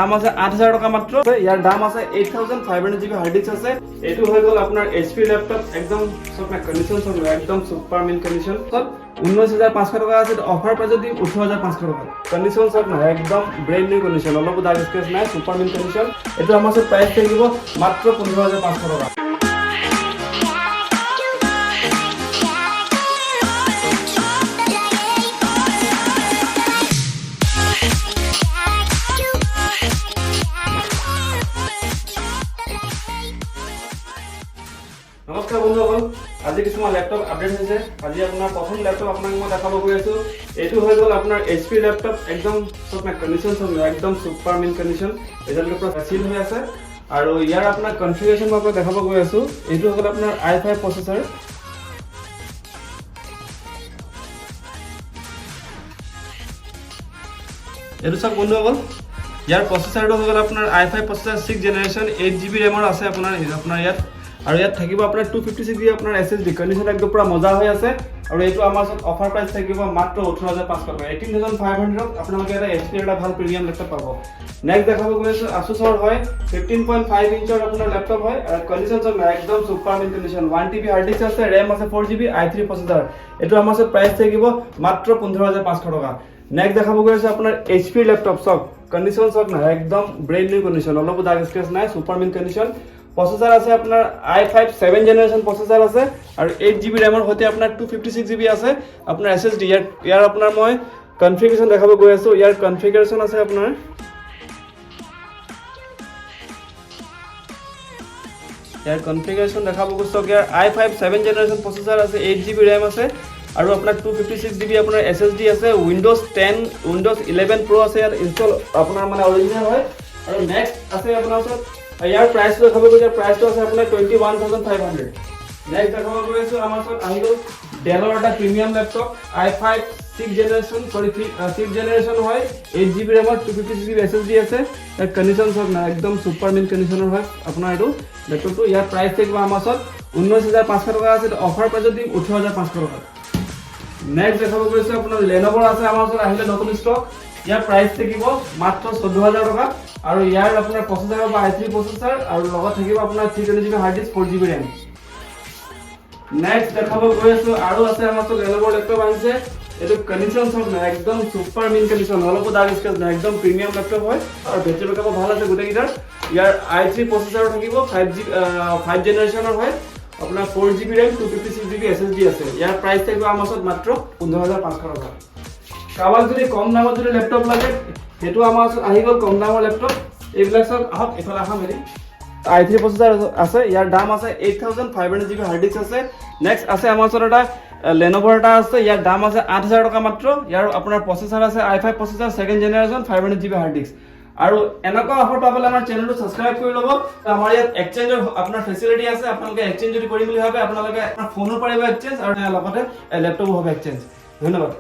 দাম আছে 8000 টকা মাত্ৰ। ইয়াৰ দাম আছে 8500 GB hard disk আছে। এইটো হৈ গ'ল আপোনাৰ এইচ পি লেপটপ, একদম চব কণ্ডিশ্যন, চব একদম ছুপাৰ মিণ্ট কণ্ডিশ্যন। 19,500 টকা আছে, অফাৰ প্ৰাইজত দিম 18,500 টকা। কণ্ডিশ্যন চব নাই, একদম ব্ৰেণ্ড নিউ কণ্ডিশ্যন, অলপো দাগ স্ক্ৰেচ নাই, ছুপাৰ মিণ্ট কণ্ডিশ্যন। এইটো আমাৰ ওচৰত প্ৰাইচ থাকিব মাত্ৰ 15,500 টকা। নমস্কাৰ বন্ধুসকল, আজি কিছুমান লেপটপ আপডেট হৈছে। আজি আপোনাৰ প্ৰথম লেপটপ আপোনাক মই দেখাব গৈ আছোঁ। এইটো হৈ গ'ল আপোনাৰ এইচ পি লেপটপ, একদম চব কণ্ডিশ্যন, চব একদম ছুপাৰ মিণ্ট কণ্ডিশ্যন, এতিয়ালৈকে পূৰা চিল হৈ আছে। আৰু ইয়াৰ আপোনাৰ কনফিগাৰেশ্যন মই আপোনাক দেখাব গৈ আছোঁ। এইটো হৈ গ'ল আপোনাৰ আই ফাইভ প্ৰচেছৰ। এইটো চাওক বন্ধুসকল, ইয়াৰ প্ৰচেছৰটো হৈ গ'ল আপোনাৰ i5 processor, 6 generation, 8 GB ৰেমৰ আছে আপোনাৰ আপোনাৰ ইয়াত। আৰু ইয়াত থাকিব আপোনাৰ 256 GB আপোনাৰ এছএছডি। কণ্ডিশ্যন একদম পূৰা মজা হৈ আছে। আৰু এইটো আমাৰ ওচৰত অফাৰ প্ৰাইচ থাকিব মাত্ৰ 18,500 টকা। 18,500ত আপোনালোকে এটা এইচ পিৰ এটা ভাল প্ৰিমিয়াম লেপটপ পাব। নেক্সট দেখাব গৈ আছোঁ, আছুছৰ হয়, 15.5 ইঞ্চৰ আপোনাৰ লেপটপ হয়। আৰু কণ্ডিশ্যন চব একদম super mint condition, 1 TB hard disk আছে, ৰেম আছে 4 GB, i3 processor। এইটো আমাৰ ওচৰত প্ৰাইচ থাকিব মাত্ৰ 15,500 টকা। নেক্সট দেখাব গৈ আছোঁ আপোনাৰ এইচ পিৰ লেপটপ। চাওক, কণ্ডিশ্যন চাওক না, একদম ব্ৰেণ্ড নিউ কণ্ডিশ্যন, অলপো দাগ স্ক্ৰেচ নাই, ছুপাৰ মিণ্ট কণ্ডিশ্যন। প্ৰচেছৰ আছে আপোনাৰ i5 7 generation processor আছে আৰু 8 জিবি ৰেমৰ সৈতে আপোনাৰ 256 জিবি আছে আপোনাৰ এছএছডি। ইয়াৰ আপোনাৰ মই কনফিগাৰেশ্যন দেখাব গৈ আছোঁ। ইয়াৰ কনফিগাৰেশ্যন আছে আপোনাৰ, ইয়াৰ কনফিগাৰেশ্যন দেখাব গৈছোঁ। ইয়াৰ i5 7 generation processor আছে, 8 জিবি ৰেম আছে আৰু আপোনাৰ 256 জিবি আপোনাৰ এছএছডি আছে। উইণ্ড'জ 10, উইণ্ড'জ 11 প্ৰ' আছে ইয়াত ইনষ্টল আপোনাৰ, মানে অৰিজিনেল হয়। আৰু নেক্সট আছে আপোনাৰ ওচৰত, ইয়াৰ প্ৰাইচটো দেখাব গৈছোঁ। ইয়াৰ প্ৰাইচটো আছে আপোনাৰ 21,500। নেক্সট দেখাব গৈ আছোঁ, আমাৰ ওচৰত আহি গ'ল ডেলৰ এটা premium laptop, i5 6 generation, sorry, 6 generation হয়, 8 জিবি ৰেমৰ, 256 GB SSD আছে। ইয়াৰ কণ্ডিশ্যন চাওক না, একদম ছুপাৰ মিণ্ট কণ্ডিশ্যনৰ হয় আপোনাৰ এইটো লেপটপটো। ইয়াৰ প্ৰাইচ থাকিব আমাৰ ওচৰত 19,500 টকা আছে, অফাৰ প্ৰাইচত দিম 18,500 টকা। নেক্সট দেখাব গৈছোঁ, আপোনাৰ লেন'ভৰ আছে আমাৰ ওচৰত আহিলে নতুন ষ্টক। ইয়াৰ প্ৰাইচ থাকিব মাত্ৰ 14,000 টকা। আৰু ইয়াৰ আপোনাৰ প্ৰচেছৰ হ'ব আই থ্ৰী প্ৰচেছৰ আৰু লগত থাকিব আপোনাৰ 320 GB hard disk, 4 GB RAM। Next দেখাব গৈ আছোঁ, আৰু আছে আমাৰ ওচৰত লেন'ভৰ লেপটপ আহিছে। এইটো কণ্ডিশ্যন চাওক না, একদম ছুপাৰ মিণ্ট কণ্ডিশ্যন, অলপো দাগ স্ক্ৰেচ নাই, একদম প্ৰিমিয়াম লেপটপ হয় আৰু বেটেৰী বেকআপো ভাল আছে গোটেইকেইটাৰ। ইয়াৰ আই থ্ৰী প্ৰচেছৰ থাকিব, 5 জেনেৰেশ্যনৰ হয়, আপোনাৰ 4 GB RAM, 256 GB SSD আছে। ইয়াৰ প্ৰাইচ থাকিব আমাৰ ওচৰত মাত্ৰ 15,500 টকা। কাৰোবাক যদি কম দামত যদি লেপটপ লাগে, সেইটো আমাৰ ওচৰত আহি গ'ল কম দামৰ লেপটপ। এইবিলাক চাওক, আহক এইফালে আহক। হেৰি আই থ্ৰী প্ৰচেছৰ আছে, ইয়াৰ দাম আছে 8500 GB hard disk আছে। নেক্সট আছে আমাৰ ওচৰত এটা লেন'ভৰ এটা আছে, ইয়াৰ দাম আছে 8000 টকা মাত্ৰ। ইয়াৰ আপোনাৰ প্ৰচেছৰ আছে i5 processor, second generation, 500 GB hard disk। আৰু এনেকুৱা অফাৰ পাবলৈ আমাৰ চেনেলটো ছাবস্ক্ৰাইব কৰি ল'ব। আমাৰ ইয়াত এক্সচেঞ্জৰ আপোনাৰ ফেচিলিটি আছে। আপোনালোকে এক্সচেঞ্জ যদি কৰিম বুলি ভাবে, আপোনালোকে আপোনাৰ ফোনো পাৰিব এক্সচেঞ্জ আৰু লগতে লেপটপো হ'ব এক্সচেঞ্জ। ধন্যবাদ।